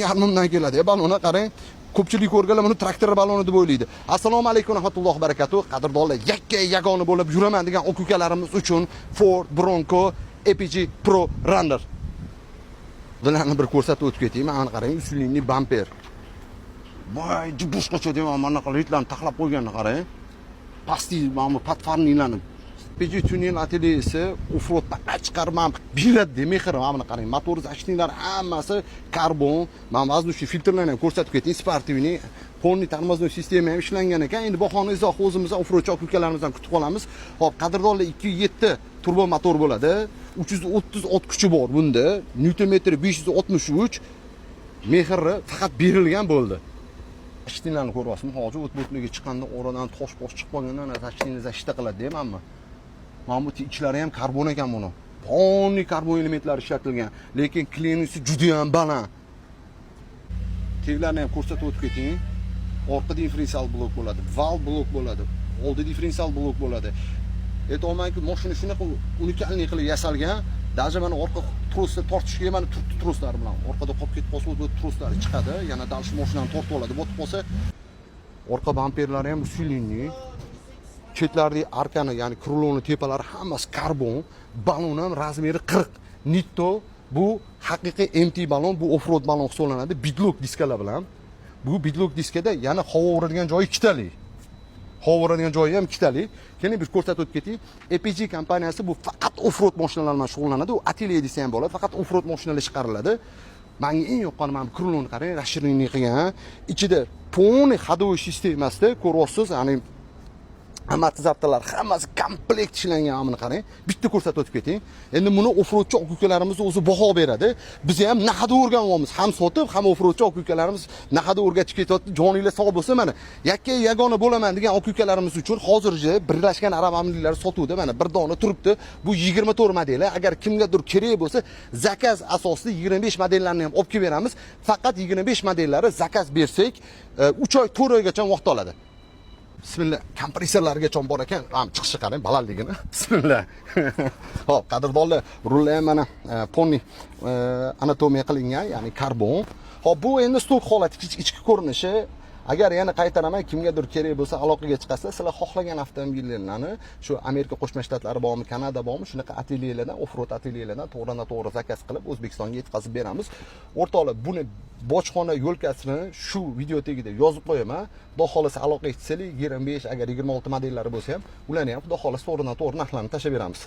2,5 mingdan keladi. Balonni qarang. Ko'pchilik ko'rganlar buni traktor baloni deb o'ylaydi. Assalomu alaykum rahmatullohi barakatuh. Qadrdonlar, yakka yagona bo'lib yuraman degan aka ukalarimiz uchun Ford Bronco APG Pro Runner. Bularni bir ko'rsatib o'tib ketaymi? Mana qarang, усиленный bamper. Voy, boshqacha deyman, mana bunaqa ritlarni taxlab qo'yganini qarang. Pasti mana bu подфарник larni PG Tuning atelyesi offroad chiqarman beradi mehr. Mana buni qarang, motor защитник lar hammasi karbon. Mana воздушный filtrlarni ham ko'rsatib keting, спортивный, полный тормозной sistema ham ishlangan ekan. Endi bahoni izoh o'zimiz offroadchi aka ukalarimizdan kutib qolamiz. Xo'p, qadrdonlar, 2.7 turbo motor bo'ladi. 330 ot kuchi bor bunda. Newton metri 563. Mehrni faqat berilgan bo'ldi. Защитник larni ko'ryapsizmi? Hozir o't bo'tliga chiqqanda oradan tosh bosh chiqib qolganda ana защитник ni защита qiladi deymanmi? Mana bu ichlari ham karbon ekan buni. Полный karbon elementlari ishlatilgan, lekin клиренс i juda ham baland. Teglarni ham ko'rsatib o'tib keting. Orqa differensial blok bo'ladi, val blok bo'ladi, oldi differensial blok bo'ladi. Aytyapmanki, mashina shunaqa уникальный qilib yasalgan, даже mana orqa trosni tortishga mana turtdi troslari bilan. Orqada qolib ketib qolsa, bu troslari chiqadi, yana дальше mashinani tortib oladi. Botib qolsa, orqa bamperlari ham усиленный. Chetlaridagi arkani, ya'ni крыло ni tepalari hammasi karbon, balon ham размер i 40. Nitto, bu haqiqiy MT balon, bu off-road balon hisoblanadi, beadlock diskalar bilan. Bu beadlock diskada yana havo uradigan joyi ikkitalik. Havo uradigan joyi ham ikkitalik. Keling, bir ko'rsatib o'tib ketay. APG kompaniyasi bu faqat off-road mashinalar bilan shug'ullanadi. U atelye desa ham bo'ladi, faqat off-road mashinalar chiqariladi. Menga eng yoqqani mana bu крыло ni qarang, расширенный qilgan. Ichida полный ходовой sistemasida ko'ryapsiz, ya'ni amortizatorlar hammasi komplekt ishlangan. Mana buni qarang, bitta ko'rsatib o'tib keting. Endi buni offroadchi aka ukalarimiz o'zi baho beradi. Biz ham nahada o'rganyapmiz, ham sotib, ham offroadchi aka ukalarimiz nahada o'rgatib ketyapti. Joninglar sog' bo'lsa, mana yakka yagona bo'laman degan aka ukalarimiz uchun hozircha Birlashgan Arab Amirliklari sotuvda mana bir dona turibdi. Bu 24 modeli. Agar kimgadir kerak bo'lsa, заказ asosida 25 modellarni ham olib kelib beramiz. Faqat 25 modellari заказ bersak, 3 oy, 4 oygacha vaqt oladi. Bismillah, kompressorlargacha bor ekan. Ham chiqishi qarang, balandligini. Bismillah. Xo'p, qadrdonlar, rullar ham mana полный anatomiya qilingan, ya'ni karbon. Xo'p, bu endi stok holati, ichki ko'rinishi. Agar yana qaytaraman, kimgadir kerak bo'lsa, aloqaga chiqasizlar. Sizlar xohlagan avtomobillarni shu Amerika Qo'shma Shtatlari bormi, Kanada bormi, shunaqa atelyelardan, off-road atelyelardan to'g'ridan to'g'ri заказ qilib O'zbekistonga yetkazib beramiz. O'rtoqlar, buni bojxona yo'lkasini shu video tagida yozib qo'yaman. Xudo xohlasa, aloqaga chiqsanglar, 25, agar 26 modellari bo'lsa ham, ularni ham xudo xohlasa to'g'ridan to'g'ri narxlarni tashlab beramiz.